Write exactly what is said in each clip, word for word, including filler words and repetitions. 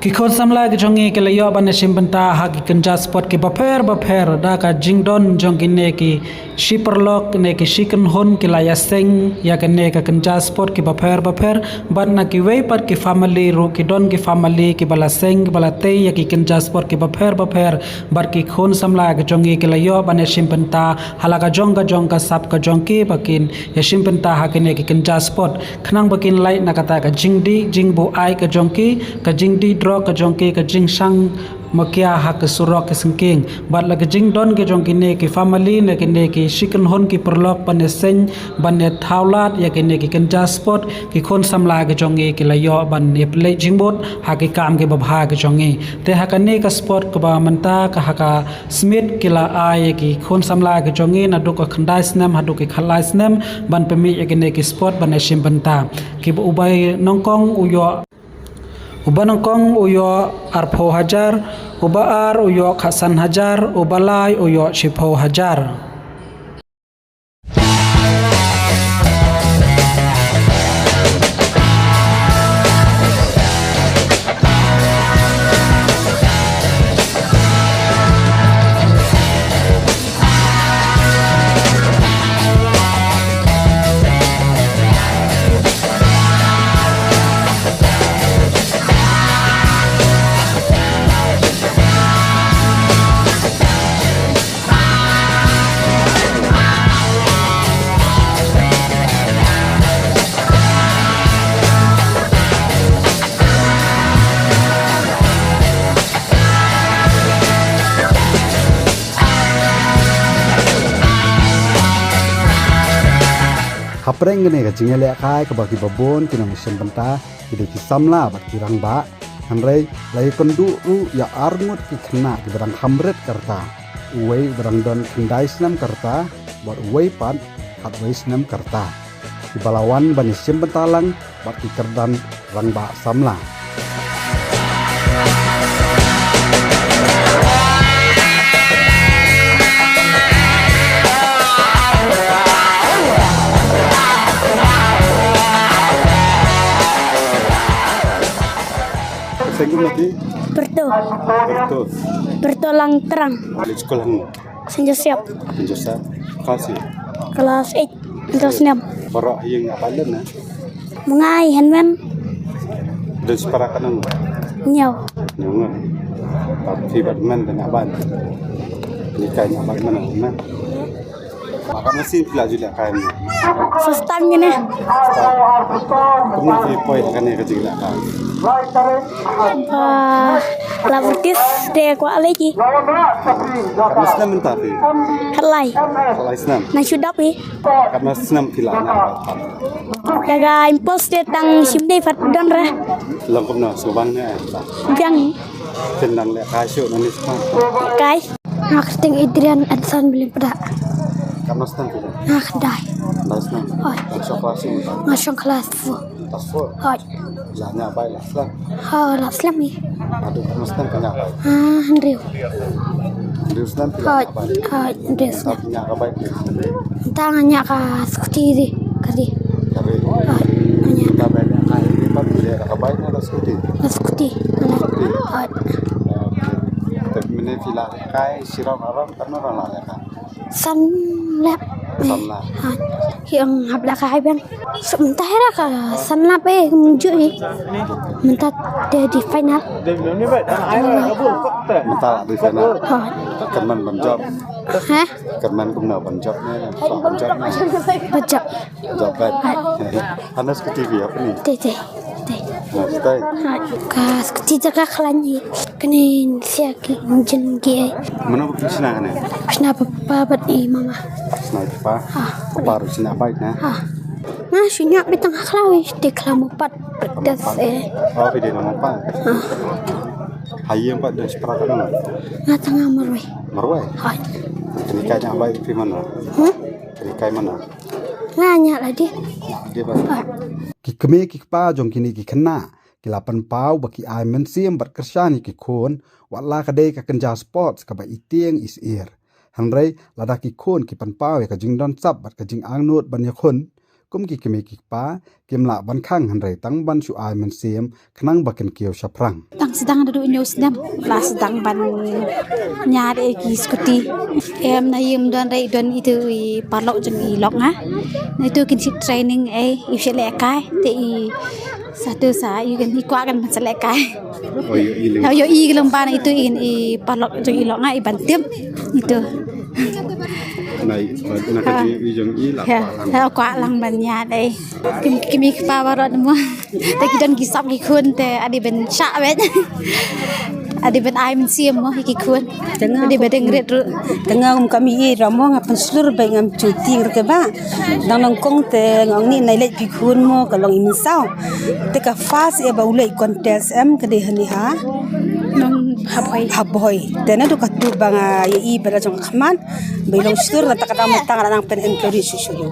Ki khun samla ki jong ngi ki la ïoh ban ïashim bynta ha ki kynja sport kiba pher bapher da ka jingdon jong kine ki shi paralok ne ki shi kynhun ki la ïaseng ïa kane ka kynja sport kiba pher bapher. Bad na kiwei pat ki family ruh ki don ki family kiba la seng kiba la tei ïa ki kynja sport kiba pher bapher. Bad ki khun samla ki jong ngi ki la ïoh ban ïashim bynta ha la ka jong ka jong ka sap ka jong ki ba kin ïashim bynta ha kine ki kynja sport khnang ba kin lait na kata ka jingdih jingbuaid ka jong ki, ka jingdih drok ka jong ki, ka jingshang makia ha ka surok ka sengking. Bad la ka jingdon ka jong kine ki family ne kine ki shi kynhun ki paralok ban ïaseng ban ïathaw lad ïa kine ki kynja sport, ki khun samla ki jong ngi ki la ïoh ban ïapynleit jingmut ha ki kam kiba bha ki jong ngi. Te ha kane ka sport kaba mynta ka ha ka Smit ki la ai ïa ki khun samla ki jong ngi naduh ka khyndai snem haduh ki khatlai snem ban pynmih ïa kine ki sport ban ïashim bynta. Kiba uba nyngkong u ïoh, uba nyngkong u ïoh arphew hajar, uba ar u ïoh khatsan hajar, uba lai u ïoh shiphew hajar. Hapdeng kane ka jingïalehkai kaba kiba bun ki nongshim bynta ki dei ki samla bad ki rangbah. Hynrei la ïakynduh ruh ïa arngut ki khynnah kiba dang kham rit ka rta. Uwei uba dang don khyndai snem ka rta bad uwei pat khatwei snem ka rta. Kiba la wan ban ïashim bynta lang bad ki kyrdan rangbah samla. Seng kum lagi? Perto. Perto. Perto Langtrang. Balik sekolah mu? Saint Joseph. Saint Joseph. Kelas? Kelas eight. Kelas enam. Baroh ïing aban lem na? Myngai hynmen. Don shipara kynhun? Hynñiew. Hynñiew ngut. Bad phi bad men ba ñiah ban? Ni kai ñiah ban men na? Ba katno sien phi la ju lehkai mynne? First time kane. Kumno phi poi ha kane ka jinglehkai? Ba la practice te kwah leh ki. Katno snem mynta phi? Khatlai. Khatlai snem. Nang shu dap hi. Katno snem phi la ñiah ban? Ka ka impulse te tang shim dei pat don re. Long kumno sngewbang ne? Biang. Phin nang lehkai shuh nangne shakhmat? Lehkai. Nga kyrteng Adrian Anson Belimpda. Katno snem phi la? Nga khyndai. Khyndai snem. Hooid. Nang shong klas shisha? Nga shong klas four. Klas four? Hooid. La ñiah bai la slem? Hooid, la slem hi. Haduh katno snem phi ñiah bai? Ah, hynriew. Hynriew snem phi la ñiah bai? Hooid, hynriew snem. Mynta phi ñiah ka bai? Mynta nga ñiah ka scooty ri, kari. Kari. Hooid, nga ñiah. Mynta phi ñiah ka bai, phi leh da ka bai ne da scooty? Da scooty. Scooty. Hooid. Te mynne phi la lehkai shi round, ar round, katno round la lehkai? San lap. San lap. Ha. Ki ong hap lehkai biang. Suk mynta hi ra ka san lap eh, kumjuh hi. Mynta te dei final. Mynta la dei final. Ha. Kyrmen ban jop? Ha? Kyrmen kumno, ban jop ne? Ban jop ne? Ban jop. Jop bad. Hana scooty phi hap ni? Te te. Te. Na, te. Ka scooty jaka khlaiñ hi. Kane sia ki engine ki ai. Mano ba pynshna kane? Shna papa bad i mama. Shna papa. Ha. Papa ruh shna bike na? Ha. Nga shu ñiah beit tang ha khlaw, te khlaw mo pat. Practice eh. Oh, phi dei na mo pat. Ha. Ha ïing pat don shipara kynhun? Nga tang nga marwei. Marwei? Ha. Kane kai ñiah bike phi mano? Hmm? Kane kai mano? Nga ñiah lade. Ñiah lade ba. Ha. Ki kmie ki kpa jong kine ki khynnah ki la pynpaw ba ki ai mynsiem bad kyrshan ïa ki khun, wat la ka dei ka kynja sports kaba i tieng i syier. Hynrei lada ki khun ki pynpaw ïa ka jingdon sap bad ka jingangnud ban ïakhun, Kum ki kmie ki kpa kim lah ban khang hynrei tang ban shu ai mynsiem khnang ba kin kiew shaphrang. Tang sdang da du hynñiew snem la sdang ban ñiad ïa ki scooty. Em, na ym don re, don itu i paralok jong i lok nga. Na itu kin shu training, eh, i shu lehkai te i satu sa i kan i kwah kan ban sa lehkai. Oh, ïoh i lehkai. Ïoh i lehkai ban itu i, i paralok jong i lok nga i ban tip itu. Na i, na ka jong i jong i la kwah lang. La kwah lang ban ñiad, eh. Ki kmie ki kpa baroh mo. Te ki don ki sap ki khun te adi ban shah wet. Adi ban ai mynsiem mo ki khun. Adi ban deng rit ruh. Te nga kum ka mei i ra mo nga pynshlur bad ngam shu tieng ruh te ba. Dang nongkong te nga ong ni nai leit phi khun mo ka long i mynsaw. Te ka first ïa ba u leit contest em ka dei hani ha. Nong ha Bhoi. Ha Bhoi. Te naduh katu ba nga ïa i ba la jong ka khmat. Ba i long shlur na ta ka dang mynta nga la nang pyn encourage shuh shuh.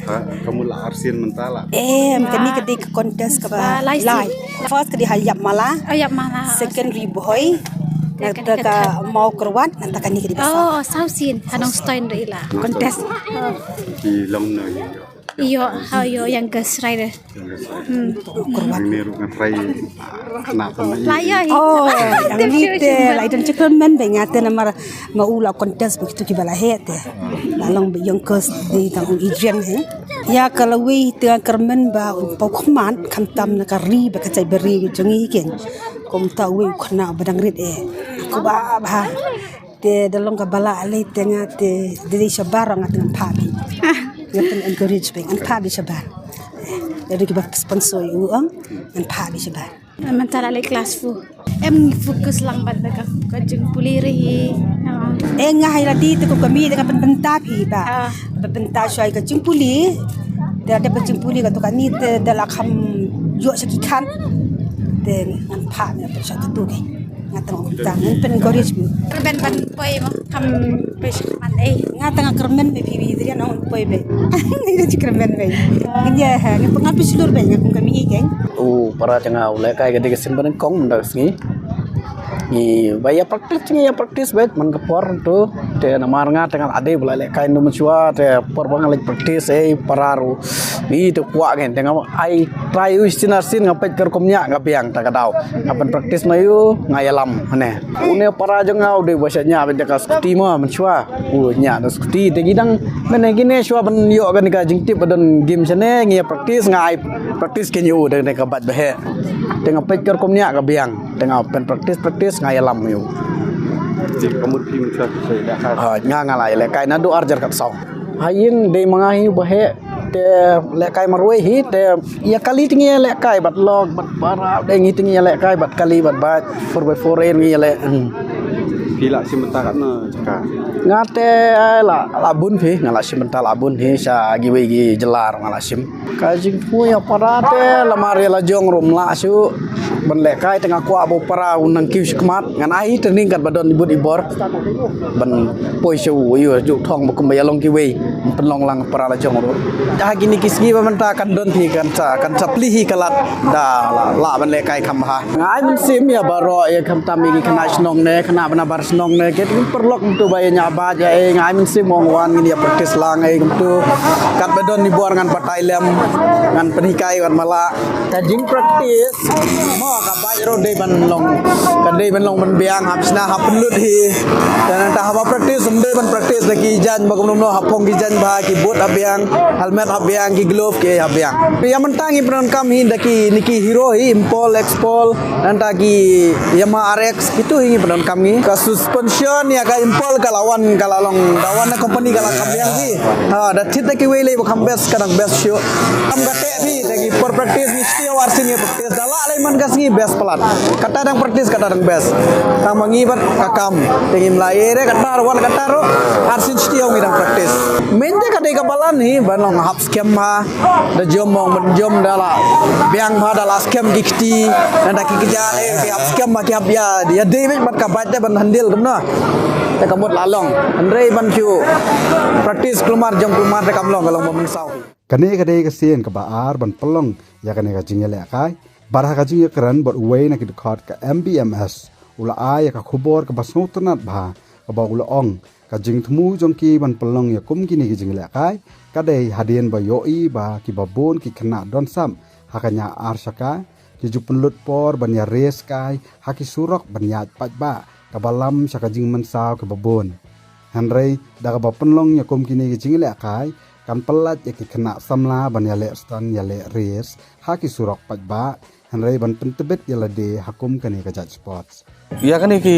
Ha, ka mut la arsien mynta la. Em, kane ka dei ka contest kaba lai. First ka dei ha Ïapmala. Oh, Ïapmala. Second Ri Bhoi. Nangta ka Mawkyrwat, nangta kane ka dei ba saw. Oh, saw sien. Ha Nongstoiñ ruh i la contest. Ki long na ïoh. Ïoh, ha ïoh youngest rider. Hmm. Ni ruh nga try na pynlait. Lai ïa. Oh, yang ni te lai don jingkyrmen bad nga te namar ma u la contest bad kitu kiba la heh te. La long bad youngest dei tang u Adrian he. Ïa ka lawei te nga kyrmen ba u paw khmat khamtam na ka ri bad ka jaitbynriew jong ngi keiñ. Kumta uwei u khynnah ba dang rit eh. Kumba bha. Te da long kaba lah lei te nga te dei shabar nga te ngan phah beit. Nga te encourage beit ngan phah beit shabar. Ïa ruh kiba sponsor ïa u ong ngan phah beit shabar. Mynta la lei class four. Em ngi focus lang bad ka ka jingpule re hi. Eh nga hai lade te kum ka mei te ka pynbynta phi ba. Ba pynta shuwa ka jingpule. Te da ka jingpule ka tu kane te da la kham ïoh sha ki khan. Te ngan phah ne pynshah tu tu ke. Nga tang ong tang ngan pyn encourage mo. Kyrmen ban poi mo. Kham poi sha khmat ei. Nga tang nga kyrmen beit phi beit ïa nong poi beit. Nga kyrmen beit. Ngan ïa ha ngan pyn shlur beit nga kum ka mei keiñ. U para jong nga u lehkai ka dei ka sien ba nyngkong mynta ka sngi. Ngi ba ïa practice ngi ïa practice beit man ka por tu. Te namar nga te nga la dei ba la lehkai ndu mynshuwa te por ba nga leit practice ei para ruh. Ngi te kwah ngi te nga ai try u sien ar sien nga peit ka rukom ñiah nga biang ta ka daw. Nga pyn practice ma ïu nga ïalam hane. Une para jong nga u dei ba sha ñiah ban jaka skuti ma mynshuwa. U ñiah da skuti te ki dang mene kine shuwa ban ïoh kane ka jingtip ba don game shane ngi ïa practice nga ai practice kein ïa u da kane ka bike ba heh. Te nga peit ka rukom ñiah ka biang te nga pyn practice practice nga ïalam ïa u. Te ka mut phi mynshuwa phi sa ïalehkai? Ha, nga nga la ïalehkai naduh ar hajar khatsaw. Ha ïing dei ma nga hi ba heh. Te lehkai marwei hi te ïa kali te ngi ïa lehkai bad lok bad para te ngi te ngi ïa lehkai bad kali bad bike four by four ei ngi ïa leh. Hmm. Phi la shim bynta katno jaka? Nga te la la bun phi nga la shim bynta la bun hi sha kiwei ki jylla ruh nga la shim. Ka jingthmu ïa para te lamar ïa la jong ruh ym lah shuh ban lehkai te nga kwah ba u para u nang kiew shakhmat ngan ai training kat ba don i bud i bor. Ban poi sha u ïa ju thong ba kumba ïa long kiwei. Pynlong lang para la jong ruh. Ha kine ki sngi ba mynta kan don phi kan sa kan sa plie hi ka lad da la, la ban lehkai kham bha. Nga ai mynsiem ïa baroh ïa khamtam ïa ki khynnah shnong ne khynnah ba na bar shnong ne ki paralok kumtu ba ïa ñiah bike ïa ei nga ai mynsiem ong wan ngin ïa practice lang ei kumtu. Kat ba don i bor ngan batai lem ngan pynhikai wan ma la. Ka jing practice mo ka bike ruh dei ban long ka dei ban long ban biang hap shna hap pynlut hi. Te nangta haba practice ym dei ban practice da ki jaiñ ba kumno hap phong ki jaiñ ba ki boot hap biang helmet hap biang ki glove ki hap biang. Ïa mynta ngi pyndonkam hi da kine ki Hero hi Impulse X-Pulse nangta ki Yamaha R X kitu hi ngi pyndonkam ngi. Ka suspension ïa ka Impulse ka la wan ka la long da wan na company ka la kham biang hi. Ha da thied da kiwei lei ba kham best ka dang best shuh. Kam ka teh phi te ngi por practice ngi shitiew arsien ngi practice da lah lei man ka sngi best palat. Kata dang practice kata dang best. Tang ma ngi bad ka kam te ngim lah ïa re kata ruh wan kata ruh arsien shitiew ngi dang practice. Main te ka dei ka balan hi ban long hap skhem ha da jom mong ban jom da la biang ha da la skhem ki kti nangta ki kjat eh ki hap skhem ha ki hap ïa ïa dei bad ka bike te ban handle kumno. Te ka mut la long hynrei ban shu practice kulmar jong kulmar te kam long ka long ba mynsaw. Kane ka dei ka sien kaba ar ban pynlong ïa kane ka jingïalehkai. Bad ha ka jingïakren bad uwei na ki dkhot ka M B M S u la ai ïa ka khubor kaba sngewtynnat bha kaba u la ong Ka jingthmu jong ki ban pynlong ïa kum kine ki jinglehkai ka dei hadien ba ïohi ba ki babun ki khynnah don sap ha ka ñiah ar shaka, ki ju pynlut por ban ïa race kai ha ki surok ban ïaid paidbah kaba lam sha ka jingmynsaw ki babun. Hynrei da kaba pynlong ïa kum kine ki jinglehkai kan pyllait ïa ki khynnah samla ban ïaleh stunt ïaleh race ha ki surok paidbah, hynrei ban pyntbit ïa lade ha kum kane ka jait sports. Ïa kane ki,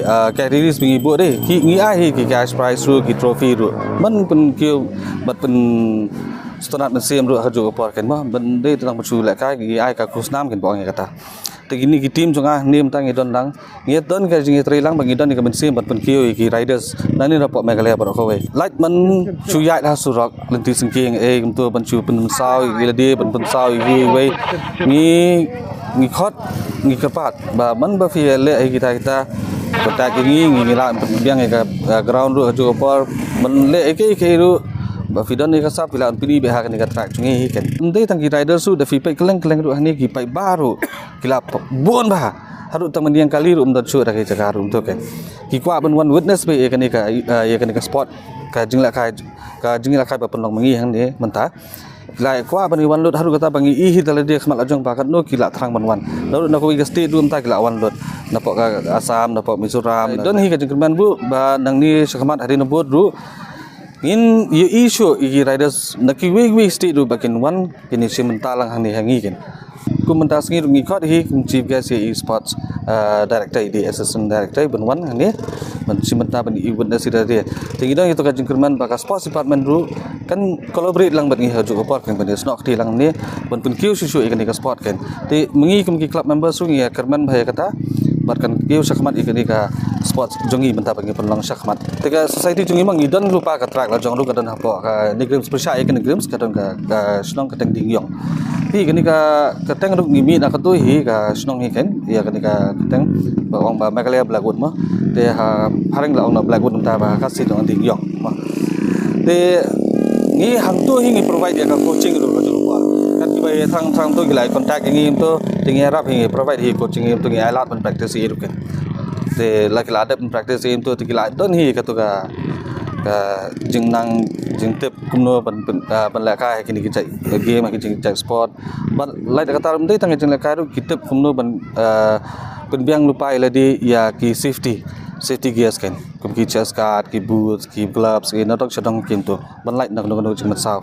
ah, categories ba ngi buh de, ki ngi ai hi ki cash prize ruh, ki trophy ruh. Ban pynkiew bad pynsngewtynnat mynsiem ruh ha kajuh ka por, kan, mo, ban dei tang ban shu lehkai, ngi ai ka khusnam, kan, ba ong ïa kata. Te kine ki team jong nga ne mynta ngi don lang, ngi don ka jingïatreilang ba ngi don ka mynsiem ban pynkiew ïa ki riders nangne napoh Meghalaya baroh kawei. Lait ban shu ïaid ha surok lynti syngkien, eh, kumto ban shu pynsaw ïa lade, ban pynsaw ïa kiwei. Ngi, ngi khot, ngi kyrpad ba man ba phi leh ïa kita kita, contact ïa ngi, ngi, ngi lah pynbiang ïa ka, ah, ground ruh ha kajuh ka por. Ban leh ïa kiei kiei ruh ba phi don ïa ka sap, phi lah pynpyni beit ha kane ka track jong ngi hi, kan. Ym dei tang ki riders ruh, da phi peit kylleng kylleng ruh hangne ki paidbah ruh ki la bun bha. Haduh tang myndiang kali ruh ym don shuh da ki jaka ruh, kumto, kan. Ki kwah ban wan witness beit ïa kane ka, ah, ïa kane ka sport, ka jinglehkai, ka jinglehkai ba pynlong ma ngi hangne mynta. Ki la kwah ban ïa wan lut, haduh katta ba ngi ïohi da lade khmat la jong ba katno ki la thrang ban wan. Naduh na kawei ka state ruh mynta ki la wan lut, napoh ka Assam, napoh Mizoram. Don hi ka jingkyrmen buh ba nangne shakhmat hadien nabud ruh ngin ïohi shuh ïa ki riders na kiwei kiwei state ruh ba kin wan, kin ïashim bynta lang hangne ha ngi, kan. Kum mynta sngi ruh ngi khot hi kum chief guest ïa i sports, ah, director, i assistant director, ban wan hangne ban shim bynta ban ïa witness ïa lade. Te ngi don ïa kato ka jingkyrmen ba ka sports department ruh kan collaborate lang bad ngi ha kajuh ka por, kan, ban ïasnoh kti lang hangne ban pynkiew shuh shuh ïa kane ka sport, kan. Te ma ngi kum ki club members ruh ngi ïakyrmen bha ïa kata bad kan kiew shakhmat ïa kane ka sports jong ngi mynta ba ngi pynlong shakhmat. Te ka society jong ngi ma ngi don lypa ka track la jong ruh, ka don hapoh ka NEIGRIHMS, pyrshah ïa ka NEIGRIHMS, ka don ka, ka shnong kyrteng Diengiong. Hi kane ka kyrteng ruh ngi mih na kata hi ka shnong hi, kan, ïa kane ka kyrteng ba ong ba Meghalaya Blackwood, mo. Te ha phareng la ong na Blackwood, mynta ba ha Khasi la ong Diengiong, mo. Te ngi hangto hi ngi provide ïa ka coaching ruh ha kajuh ka por. Kan kiba ïa thrang thrang to ki la contact ïa ngi kumto, te ngi ïarap hi ngi provide hi coaching ïa ngi kumto, ngi ai lad ban practice ïa ngi ruh, kan. Te la ki la dep ban practice ïa ngi kumto, te ki la don hi kato ka, ka jingnang jingtip kumno ban, ban, ah, ban lehkai ha kine ki jait game, ha ki jing, jait sport. Bad lait kata ruh ym dei tang ka jinglehkai ruh, ki tip kumno ban, ah, pynbiang lypa ïa lade ïa ki safety, safety gears, kan. Kum ki chest guard, ki boots, ki gloves, ki nadong shadong, kumto. Ban lait na kano kano ka jingmynsaw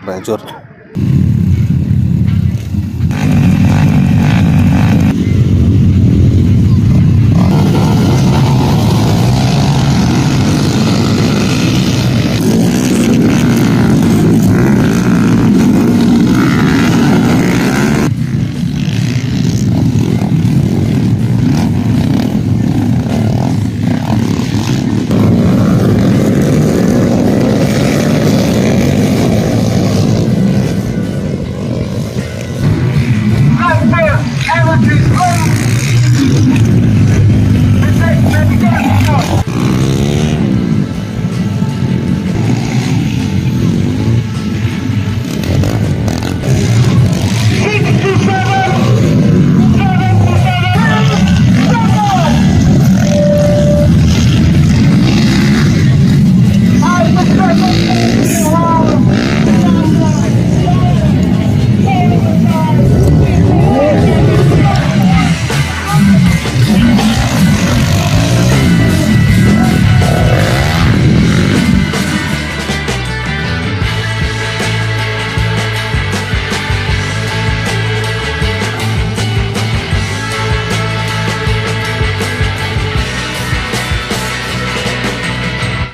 ba jur.